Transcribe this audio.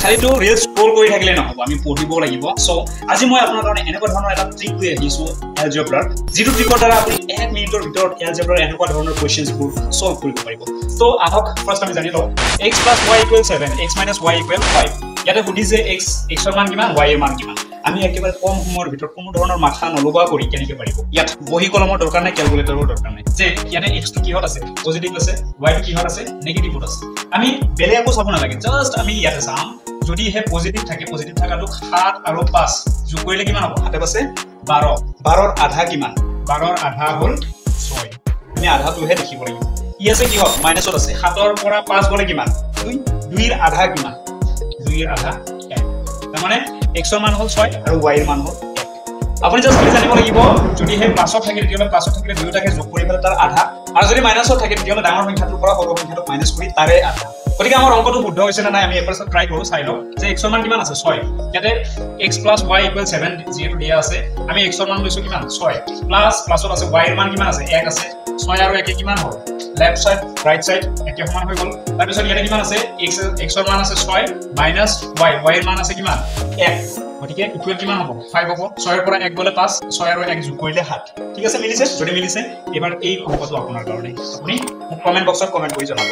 খালিটো reels scroll কৰি থাকিলে নহ'ব, আমি পঢ়িব লাগিব। চ' আজি মই আপোনাৰ কাৰণে এনেকুৱা ধৰণৰ এটা ট্ৰিক লৈ আহিছোঁ এলজেব্ৰাৰ, যিটো ট্ৰিকৰ দ্বাৰা আপুনি 1 মিনিটৰ ভিতৰত এলজেব্ৰাৰ এনেকুৱা ধৰণৰ কুৱেশ্যনছবোৰ ছল্ভ কৰিব পাৰিব। ত' আহক ফাৰ্ষ্ট আমি জানি লওঁ x plus y equal 7, x minus y equal 5। ইয়াতে সুধিছে এক্সৰ মান কিমান, ৱাইৰ মান কিমান। আমি একেবাৰে কম সময়ৰ ভিতৰত কোনো ধৰণৰ মাথা নলগোৱা কৰি কেনেকৈ পাৰিব। ইয়াত বহী কলমৰ দৰকাৰ নাই, কেলকুলেটৰো দৰকাৰ নাই। যে ইয়াতে এক্সটো কিহত আছে, পজিটিভ আছে, ৱাইটো কিহত আছে, নেগেটিভত আছে। আমি বেলেগ একো চাব নালাগে, জাষ্ট আমি ইয়াতে চাম যদিহে পজিটিভ থাকে, পজিটিভ থকাটো 7 আৰু 5 যোগ কৰিলে কিমান হ'ব, 7 5 12, 12ৰ আধা কিমান, 12ৰ আধা হ'ল 6। আমি আধাটোহে দেখিব লাগিব। ই আছে কিহত, মাইনাছত আছে। 7ৰ পৰা 5 গ'লে কিমান, 2, 2ৰ আধা কিমান, 2ৰ আধা 1। তাৰমানে এক্সৰ মান হ'ল 6 আৰু ৱাইৰ মান হ'ল 1। আপুনি জাষ্ট খালি জানিব লাগিব, যদিহে প্লাছত থাকে তেতিয়াহ'লে প্লাছত থাকিলে দুয়োটাকে যোগ কৰি পেলাই তাৰ আধা, আৰু যদি মাইনাছত থাকে তেতিয়াহ'লে ডাঙৰ সংখ্যাটোৰ পৰা সৰু সংখ্যাটোক মাইনাছ কৰি তাৰে আধা। গতিকে আমাৰ অংকটো শুদ্ধ হৈছে নে নাই আমি এবাৰ ট্ৰাই কৰোঁ, চাই লওঁ যে এক্সৰ মান কিমান আছে, 6। ইয়াতে এক্স প্লাছ ৱাই ইকুৱেল 7 যিহেতু দিয়া আছে, আমি এক্সৰ মান লৈছোঁ কিমান, 6, প্লাছ প্লাছত আছে ৱাইৰ মান কিমান আছে, 1 আছে। 6 আৰু 1 কিমান হ'ল, লেফ্ট চাইড ৰাইট চাইড একে সমান হৈ গ'ল। তাৰপিছত ইয়াতে কিমান আছে, এক্সৰ মান আছে 6 মাইনাছ ৱাই, ৱাইৰ মান আছে কিমান, 1। গতিকে ইকুৱেল কিমান হ'ব, 5 হ'ব। 6ৰ পৰা 1 গ'লে 5, 6 আৰু 1 যোগ কৰিলে 7। ঠিক আছে, মিলিছে? যদি মিলিছে এইবাৰ এই অংকটো আপোনাৰ কাৰণে আপুনি মোক কমেণ্ট বক্সত কমেণ্ট কৰি জনাব।